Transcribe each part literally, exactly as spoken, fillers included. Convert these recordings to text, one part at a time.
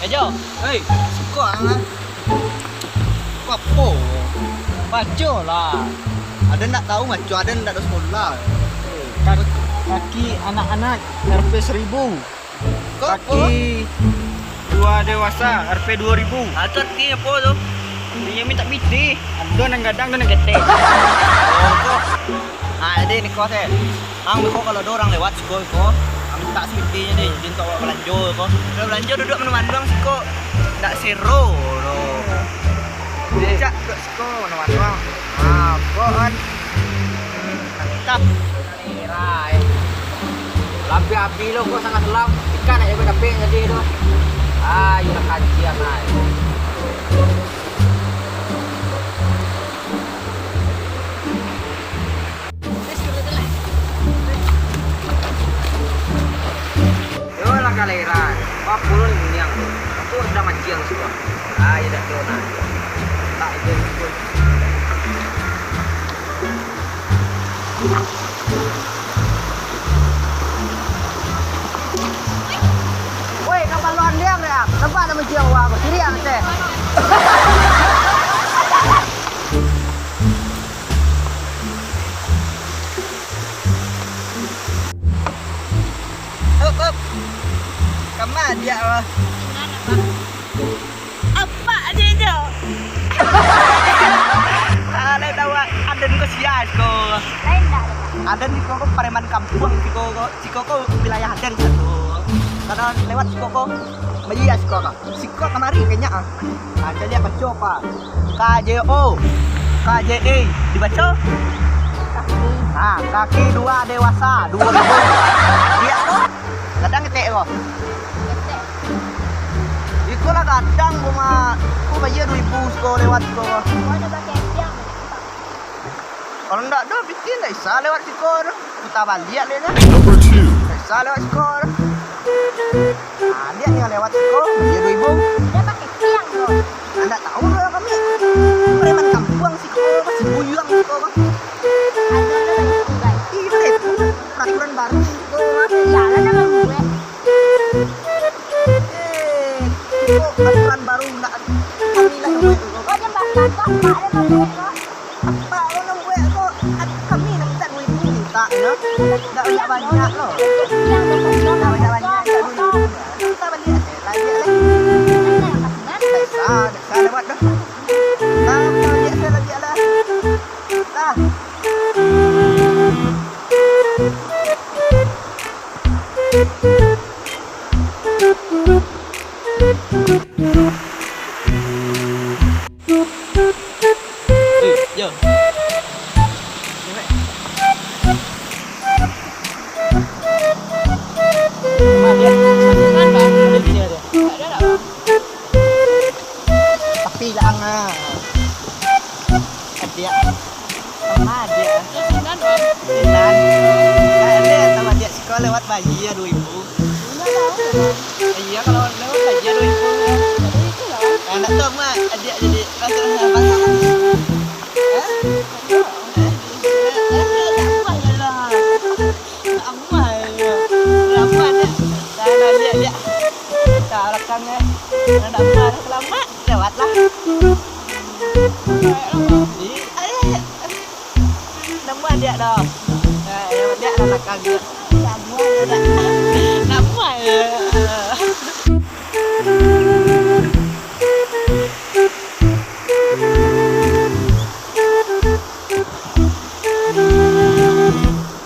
Yo, hei, siko ang ah. Siko apo? Baco lah. Aden ndak tahu baco, aden ndak ado sekolah. Ka-, kaki anak-anak R P seribu. Kok apo? Kaki dua dewasa R P dua ribu. Ah, tu artinyo apo tu? Inyo mintak pitih. Ado nan gadang, ado nan ketek. Oh, kok. Ah, jadi niko se. Ang beko kalau ado urang lewat siko ko, ang mintak sapitinyo deh, izin untuak awak balanjo ko. Kalau balanjo duduak manuang-manuang siko, ndak sero lo. Cak duduak siko manuang-manuang. Ah, ko kan. Mantap. Merah, eh. Lampiang api lo ko sangat selam. Ikan aja dapek tadi tu. Ah, iyo lah kanciang ai. Yo lah, galeran. Wah, pulun buniang tu. Aku sudah manciang sudah. Ah, iyo dah tu nah. Tak itu pun. Woi, kapalo andiang deh, ah. Nampak dah manciang wah, kiri ah, teh. Up, up. Kama diak, wah? Apak je jo. Alai tawa, aden ko sia siko. Lain dak, Pak? Aden siko ko pareman kampuang siko ko. Siko ko wilayah aden satu. Kalau lewat siko ko, bayia siko ko. Siko kamari kanyak ah. Ah, caliak baco pa. K J O. K J E. Dibaco? Kaki. Ah, kaki dua dewasa, dua ribu. Diak ko. Gadang ketek ko. Ketek. Iko lah gadang ko mah. Ko bayia dua ribu siko lewat siko ko. Ko ado bakeh tiang. Kalau ndak ado pitih, ndak bisa lewat siko tu. Puta baliak liaknyo. Number two. Ndak bisa lewat siko tu. Nah, liak ni lewat siko, bayia dua ribu. Dia pakai tiang tu. Ah, ndak tahu lah kami. Preman kampuang siko, masih buyuang siko, Bang. Ada, ada lagi tunggal. Ih, betul. Peraturan baru siko, Bang. Iya, ada membuat. Eh, kok aturan baru ndak kami lah yang buat tu? Kok dia bahas apa? Ada membuat kok. Apa lo nan buek ko? Kami nan mintak duit tu mintak, yo. Ndak banyak-banyak lo. Ndak banyak-banyak mintak duit tu. Mintak baliak se, lagi lah. Ndak sa, ndak sa lewat dah. Nah, baliak se, lagi lah. Nah. Eh, yo. Tapi lah, ah. Adiak. Sama adiak. Sinan, Om. Sinan. Nah, ini sama adiak siko lewat bayia dua ribu. Iya, kalau lewat aja dua ribu. Anak tu mah, adiak jadi rasa banyak. Hah? Amuah, amuah, adiak. Dah, dah, adiak, adiak. Dah, belakang, eh. Dah, amuah, selamat. Lewatlah. Ih, ayo. Namuah adiak doh. Eh, namuah adiak lah nakal dia. Namuah adiak. Namuah ya.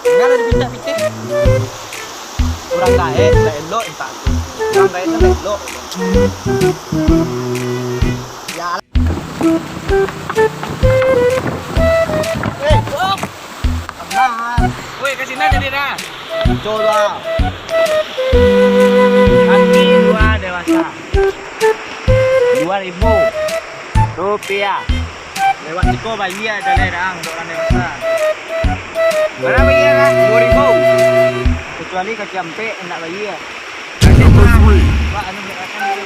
Jangan ada pindah pitih. Urang gaek ndak elok, entah tu. Urang gaek tu ndak elok. Ya. Eh, Bang. Woi, ka sinan jadi dah. Coba. Kaki dua dewasa. Dua ribu rupiah. Lewat siko bayia jaleh dah, untuak urang dewasa. Bara bayia dah? Dua ribu. Kecuali kaki ampek, indak bayia. Number three. Pak, anu, belakang dulu.